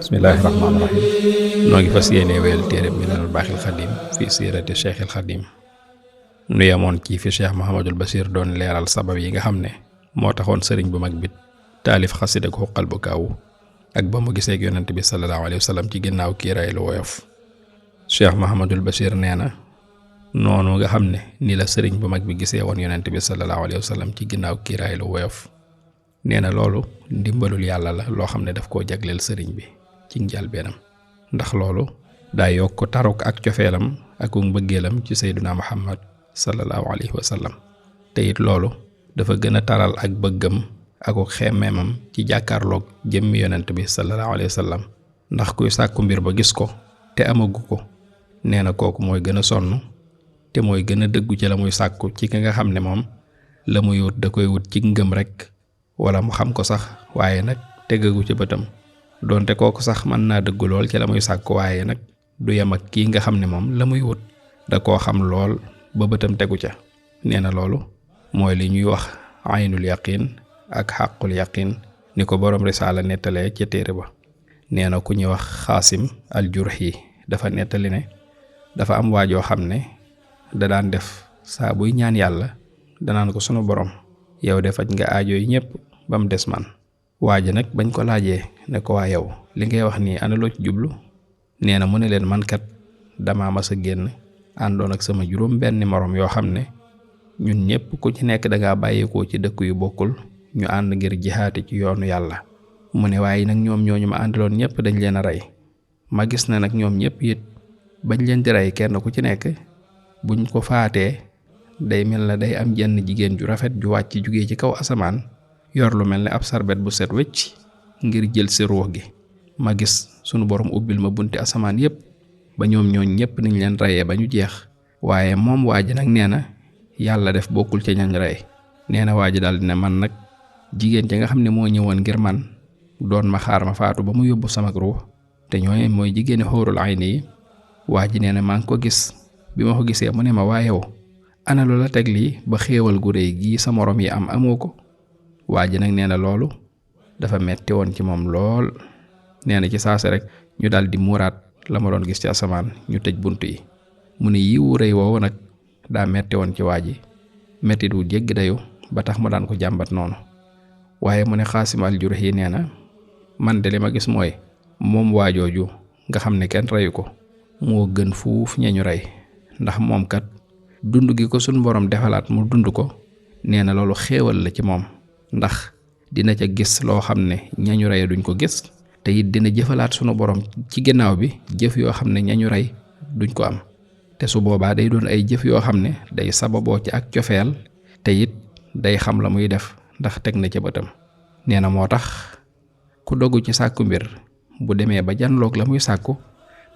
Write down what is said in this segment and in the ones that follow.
bismillaahi rahmaani rahiim noo ngi fas yéene weel téere Minanul Baaxil Xadiim fi siirati Cheikhil Xadiim nu yemoon ci fi Cheikh Mouhamadul Bachir doon leeral sabab yi nga xam ne moo taxoon sëriñ bu mag bi taalif xasida ak xuqal bu kaawu ak ba mu gisee ak yonent bi salallaahu alayhi wa sallam ci ginnaaw kiiraay lu woyof. Cheikh Mouhamadul Bachir nee na noonu nga xam ne ni la sëriñ bu mag bi gisee woon yonent bi salallaahu alayhi wa sallam ci ginnaaw kiiraay lu woyof nee na loolu ndimbalul yàlla la loo xam ne daf koo jagleel sëriñ bi ci njëlbeenam ndax loolu daa yokk taruk ak cofeelam ak mbëggeelam ci sayduna Muhammad salallaahu alayhi wa sallam te it loolu dafa gën a taral ak bëggam ak xemmeemam ci jàkkaarloog jëmmi yonent bi salallaahu alayhi wa sallam ndax kuy sàkku mbir ba gis ko te amagu ko nee na kooku mooy gën a sonn te mooy gën a dëggu ci la muy sàkku ci ki nga xam ne moom la muy wut da koy wut ci ngëm rek wala mu xam ko sax waaye nag tegagu ci bëtam doonte kooku sax mën naa dëggu lool ci la muy sàkku waaye nag du yem ak kii nga xam ne moom la muy wut da koo xam lool ba bëtam tegu ca nee na loolu mooy li ñuy wax aynul yaqin ak xàqul yaqin ni ko boroom risaala nettalee ca téere ba. nee na ku ñuy wax xaasim al jurhi dafa nettali ne dafa am waajoo xam ne da daan def saa buy ñaan yàlla danaan ko sunu borom yow de faj nga aajo yi ñëpp ba mu des man. waaja nag bañ ko laajee ne ko waa yow li ngay wax nii ana loo ci jublu nee na mu ne leen man kat dama mas a génn àndoon ak sama juróom benn morom yoo xam ne ñun ñëpp ku ci nekk dangaa bàyyeekoo ci dëkk yu bokkul ñu ànd ngir jihaati ci yoonu yàlla. mu ne waaye nag ñoom ñooñu ma àndaloon ñëpp dañ leen a rey ma gis na nag ñoom ñëpp it bañ leen di rey kenn ku ci nekk buñ ko faatee day mel na day am jenn jigéen ju rafet ju wàcc jugee ci kaw asamaan yor lu mel ne ab sarbet bu set wecc ngir jël si ruux gi. ma gis sunu borom ubbil ma bunti asamaan yépp ba ñoom ñooñ ñëpp niñ leen reyee ba ñu jeex waaye moom waa ji nag nee na yàlla def bokkul ca ñañ rey. nee na waa ji daal dina man nag jigéen ca nga xam ne moo ñëwoon ngir man doon ma xaar ma faatu ba mu yóbbu sama ruux te ñooy mooy jigéeni xóorul ayni yi. waa ji nee na maa ngi ko gis bi ma ko gisee mu ne ma waa yow ana lu la teg lii ba xéewal gu rëy gii sa morom yi am amoo ko. waa ji nag nee na loolu dafa metti woon ci moom lool nee na ci saase rek ñu daal di muuraat la ma doon gis ci asamaan ñu tëj bunt yi. mu ne yiwu rëy woowu nag daa metti woon ci waa ji metti du jéggi dayu ba tax mu daan ko jàmbat noonu. waaye mu ne Xaasim al Jurhi nee na man de li ma gis mooy moom waajooju nga xam ne kenn reyu ko moo gën fuuf ñañu rey ndax moom kat dund gi ko suñ borom defalaat mu dund ko nee na loolu xéewal la ci moom ndax dina ca gis loo xam ne ñañu rey duñ ko gis te it dina jëfalaat sunu borom ci ginnaaw bi jëf yoo xam ne ñañu rey duñ ko am te su boobaa day doon ay jëf yoo xam ne day sababoo ci ak cofeel te it day xam la muy def ndax teg na ca bëtam. nee na moo tax ku dogu ci sàkku mbir bu demee ba janloog la muy sàkku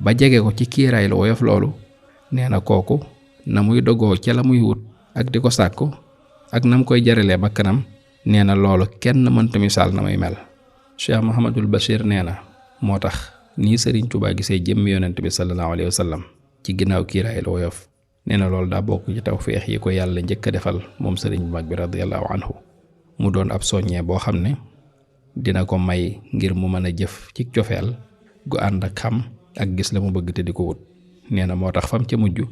ba jege ko ci kiiraay lu woyof loolu nee na kooku na muy dogoo ca la muy wut ak di ko sàkku ak nam koy jaralee bakkanam nee na loolu kenn mënta misaal na muy mel. Cheikh Mouhamadul Bachir nee na moo tax nii Sëriñ Tuubaa gisee jëmmi yonent bi salallaahu alayhi wa sallam ci ginnaaw kiiraay lu woyof nee na loolu daa bokk ci tawfeex yi ko yàlla njëkk a defal moom sëriñ bu mag bi radiyallaahu anhu mu doon ab soññee boo xam ne dina ko may ngir mu mën a jëf ci cofeel gu ànd ak xam ak gis la mu bëgg te di ko wut. nee na moo tax fam ca mujj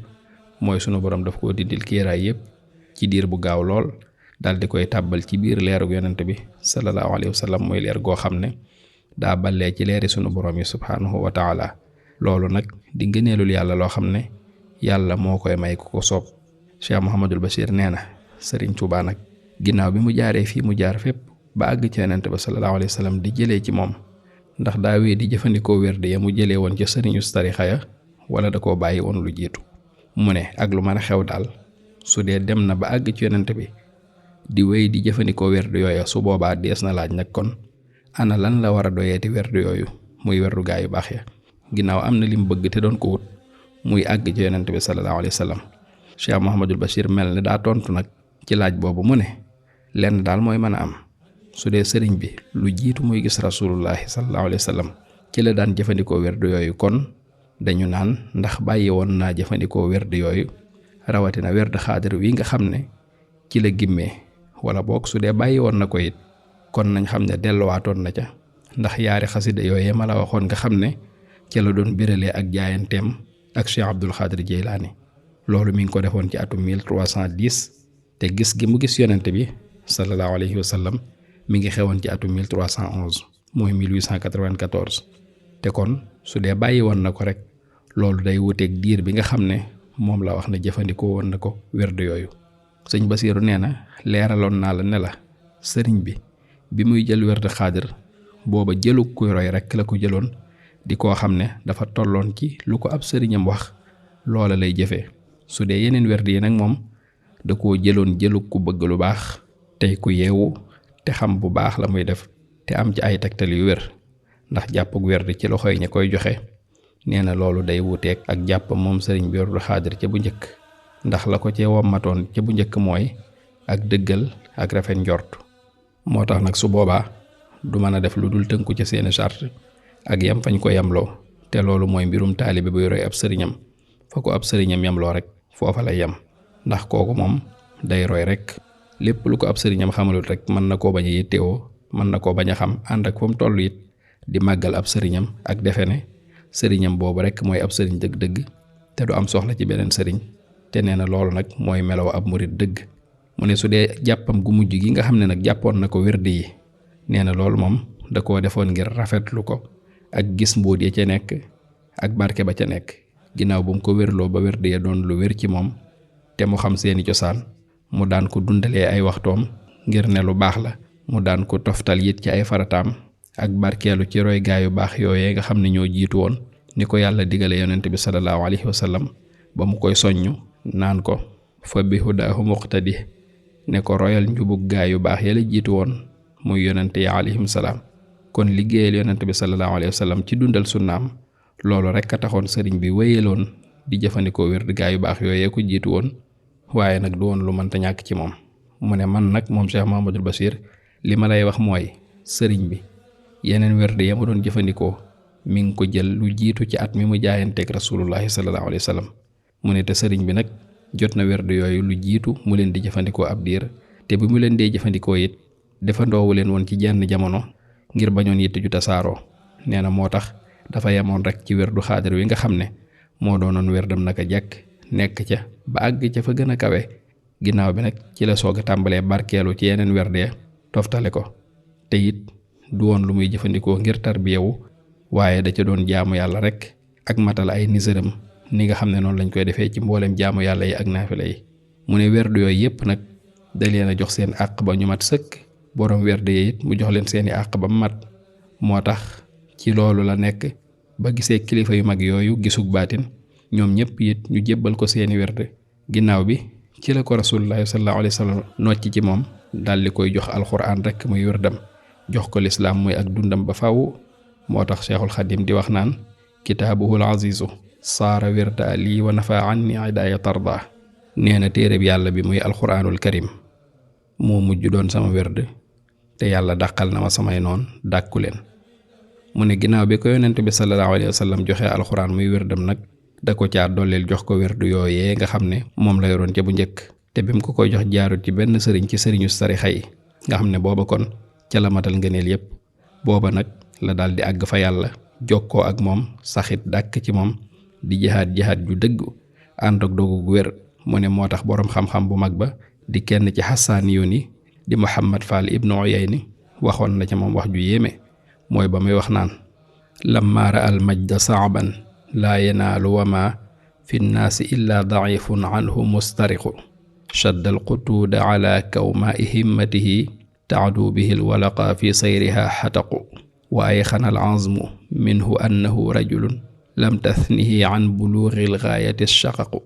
mooy sunu borom daf koo dindil kiiraay yépp ci diir bu gaaw lool dal di koy tàbbal ci biir leerug yonent bi salallaahu alayhi wa sallam mooy leer goo xam ne daa ballee ci leeri sunu borom yi subhaanahu wa taala. loolu nag di ngëneelul yàlla loo xam ne yàlla moo koy may ku ko soob. Cheikh Mouhamadul Bachir nee na Sëriñ Tuubaa nag ginnaaw bi mu jaaree fii mu jaar fépp ba àgg ci yonent ba salallaahu alayhi wa sallam di jëlee ci moom ndax daa wee di jëfandikoo wérde ya mu jëlee woon ca sëriñu tarixa ya wala da koo bàyyi woon lu jiitu. mu ne ak lu mën a xew daal su dee dem na ba àgg ci yonent bi di wéy di jëfandikoo werdu yooya su boobaa dees na laaj nag kon ana lan la war a doyeeti werdu yooyu muy werdu gaa yu baax ya ginnaaw am na lim bëgg te doon ko wut muy àgg ci yonent bi salallaahu alayhi wa sallam. Cheikh Mouhamadul Bachir mel ne daa tontu nag ci laaj boobu mu ne lenn daal mooy mën a am su dee sëriñ bi lu jiitu muy gis rasulullahi salallaahu alayhi wa sallam ci la daan jëfandikoo werd yooyu. kon dañu naan ndax bàyyi woon naa jëfandikoo werd yooyu rawatina werd xaadir wi nga xam ne ci la gimmee, wala boog su dee bàyyi woon na ko it kon nañ xam ne delluwaatoon na ca, ndax yaari xasida yooyee ma la waxoon nga xam ne ci la doon biralee ak jaayanteem ak Cheikh Abdul Xaadir Jeylaani. loolu mi ngi ko defoon ci atum 1310 te gis gi mu gis yonente bi sallallahu alayhi wa sallam mi ngi xewoon ci atum 1311 mooy 1894. te kon su dee bàyyi woon na ko rek loolu day wuteeg diir bi nga xam ne moom la wax ne jëfandikoo woon na ko werd yooyu. sëñ Basiiru nee na leeraloon naa la ne la sëriñ bi muy jël werd xaadir booba jëlu kuy roy rek la ko jëloon, di koo xam ne dafa tolloon ci lu ko ab sëriñam wax loola lay jëfee. su dee yeneen werd yi nag moom da koo jëloon jëlu ku bëgg lu baax tey ku yeewu te xam bu baax la muy def te am ci ay tegtal yu wér, ndax jàppug werd ci loxoy ña koy joxe nee na loolu day wuteeg ak jàpp moom sëriñ bi werdu xaadir ca bu njëkk, ndax la ko cee wommatoon ca bu njëkk mooy ak dëggal ak rafet njort. moo tax nag su boobaa du mën a def lu dul tënku ca seeni charte ak yam fañ ko yamloo, te loolu mooy mbirum taalibe buy roy ab sëriñam. fa ko ab sëriñam yamloo rek foofa lay yam, ndax kooku moom day roy rek. lépp lu ko ab sëriñam xamalut rek mën na koo bañ a yittewoo, mën na koo bañ a xam, ànd ak fa mu toll it di màggal ab sëriñam ak defe ne sëriñam boobu rek mooy ab sëriñ dëgg-dëgg te du am soxla ci beneen sëriñ. te nee na loolu nag mooy melaw ab murit dëgg. mu ne su dee jàppam gu mujj gi nga xam ne nag jàppoon na ko werd yi, nee na loolu moom da koo defoon ngir rafetlu ko ak gis mbóot ya ca nekk ak barke ba ca nekk, ginnaaw bu mu ko wérloo ba werd ya doon lu wér ci moom te mu xam seeni cosaan. mu daan ko dundalee ay waxtoom ngir ne lu baax la, mu daan ko toftal it ci ay farataam ak barkeelu ci roy gaayu baax yooyee nga xam ne ñoo jiitu woon, ni ko yàlla digale yonent bi sallallahu alayhi wa sallam ba mu koy soññ naan ko fa bi hudaahu muqtadi, ne ko royal njubug gaayu baax yala jiitu woon muy yonent yi alayhim salaam. kon liggéeyal yonent bi sallallahu alayhi wa sallam ci dundal sunnaam loolu rek a taxoon sëriñ bi wéyaloon di jëfandikoo werd gaayu baax yooyee ko jiitu woon, waaye nag du woon lu mënta ñàkk ci moom. mu ne man nag moom Cheikh Mouhamadoul Bachir li ma lay wax mooy sëriñ bi yeneen werd ya ma doon jëfandikoo mi ngi ko jël lu jiitu ci at mi mu jaayanteeg rasulullahi sallallahu alayhi wa sallam. mu ne te sëriñ bi nag jot na werd yooyu lu jiitu mu leen di jëfandikoo ab diir, te bi mu leen dee jëfandikoo it defandoowu leen woon ci jenn jamono ngir bañoon yitte ju tasaaroo. nee na moo tax dafa yemoon rek ci werdu xaadir wi nga xam ne moo doonoon werdam naka jekk, nekk ca ba àgg ca fa gën a kawe. ginnaaw bi nag ci la soog a tàmbalee barkeelu ci yeneen werdee toftale ko, te it du woon lu muy jëfandikoo ngir tarbiyewu, waaye da ca doon jaamu yàlla rek ak matal ay nisëram ni nga xam ne noonu lañ koy defee ci mboolem jaamu yàlla yi ak naafila yi. mu ne werdu yooyu yépp nag da leen a jox seen àq ba ñu mat sëkk, borom werd yi it mu jox leen seeni àq ba mu mat. moo tax ci loolu la nekk ba gisee kilifa yu mag yooyu gisug baatin, ñoom ñëpp it ñu jébbal ko seeni werd. ginnaaw bi ci la ko rasulullahi sallallahu alayhi wa sallam nocc ci moom daal di koy jox alxuraan rek muy werdam, jox ko lislaam muy ak dundam ba faw. moo tax Cheikhul Xadim di wax naan kitaabuhul azizu saara wirda lii wa nafa anni idaaya tarda. nee na téereb yàlla bi muy alxuraanul karim moo mujj doon sama werd te yàlla dàqal na ma samay noon dàkku leen. mu ne ginnaaw bi ko yonent bi sallallahu alayhi wa sallam joxe alxuraan muy werdam nag da ko caa dolleel jox ko werdu yooyee nga xam ne moom la yoroon ca bu njëkk, te bi mu ko koy jox jaarut ci benn sëriñ ci sëriñu tarixa yi nga xam ne booba kon ca la matal ngëneel yépp. booba nag la daal di àgg fa yàlla jokkoo ak moom saxit dàkk ci moom di jihaad ju dëgg ànd ak dogu gu wér. mu ne moo tax boroom xam-xam bu mag ba di kenn ci xassaani yoon yi di Muhammad Fall ibnu Uyayni waxoon na ca moom wax ju yéeme, mooy ba muy wax naan lamma ra al majda saaban laa yanaalu wama fi nnaasi illa daifun anhu mustariqu shadda alqutuuda ala kawmaai himmatihi taadu bihi alwalaqa fi sayriha xataqu wa ayxana alazmu minhu annahu rajulun lam tathnihi an buluugi algaayati shaqaqu.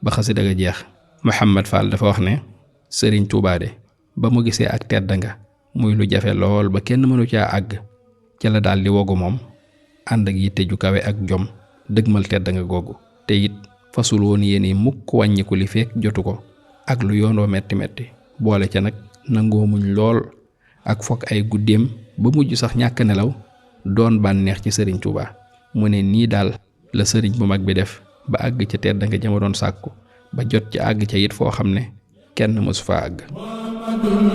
ba xasida ga jeex Muhammad Fall dafa wax ne Sëriñ Tuubaa de ba mu gisee ak tedd nga muy lu jafe lool ba kenn mënu caa àgg, ca la daal di wogu moom ànd ak yitte ju kawe ak jom dëgmal tedd nga googu, te it fasul woon yéene mukk wàññiku li fekk jotu ko ak lu yoonoo metti metti, boole ca nag nangoo muñ lool ak fokk ay guddeem ba mujj sax ñàkk nelaw doon bànneex ci sëriñ Tuuba. mu ne nii daal la sëriñ bu mag bi def ba àgg ca tedd nga jama doon sàkku ba jot ca àgg ca it foo xam ne kenn mësu fa àgg. Muhammadun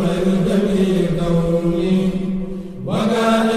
xayru jamii kawni wa kaana